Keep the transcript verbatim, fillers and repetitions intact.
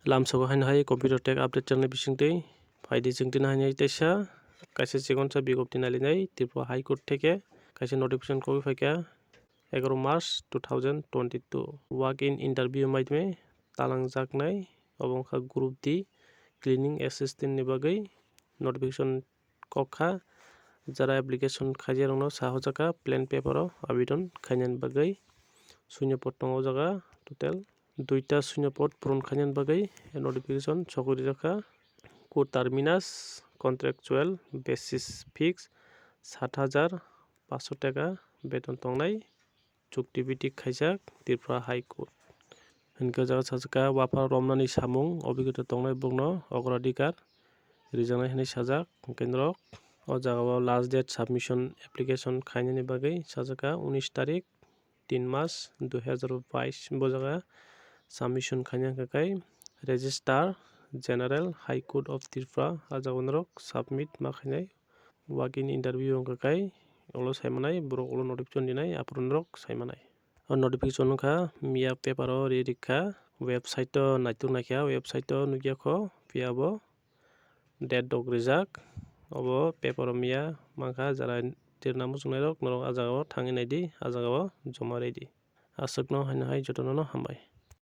Lamsogo haino hai Computer Tech Update channel bisingtwi phaidi chwng tini haino teisa kaisa chikonsa bigopti nailinai Tripura High Court theke kaisa notification kogwi phaikha egaroh March two thousand twenty-two. Walk in interview maidme talangjaknai, obo wngkha Group D cleaning assistant ni bagwi notification kok kha. Jara application khaijaknai rokno sahojakha plain paper o abidon khainani bagwi. Sunya pod tongo o jaga total duita sunya pod puron khainani bagwi notification sogwi rijak kha. Court terminus contractual basis fix sat hajar paanso taka beton tongnai. Chukti bithi khaijak Tripura High Court. Hinkhe o jaga sajak kha waphar romnani samung obhigota tongnai bokno ogoradhikar rijaknai hinwi sajak. Hinkhe norok o jaga o last date submission application khainani bagwi sajak kha unis tarik tin mas dui hazar bais bo jaga submission khaina hwnkha khe Registrar General High Court of Tripura, ah jaga o norok submit ma khainai. Walk in interview wngkha khe ulo saimanai, borok ulo notification rinai, aphuru norok saimanai. O notification wngkha miya paper o ri rikha, website o naituk naikha, website o nukya kho, phiya bo date dok rijak, obo paper o miya mankha, jara tirna muchungnairok norok ah jaga o thangwi naidi, ah jaga o joma rwdi. Aswkno haino hai jotono no hambai.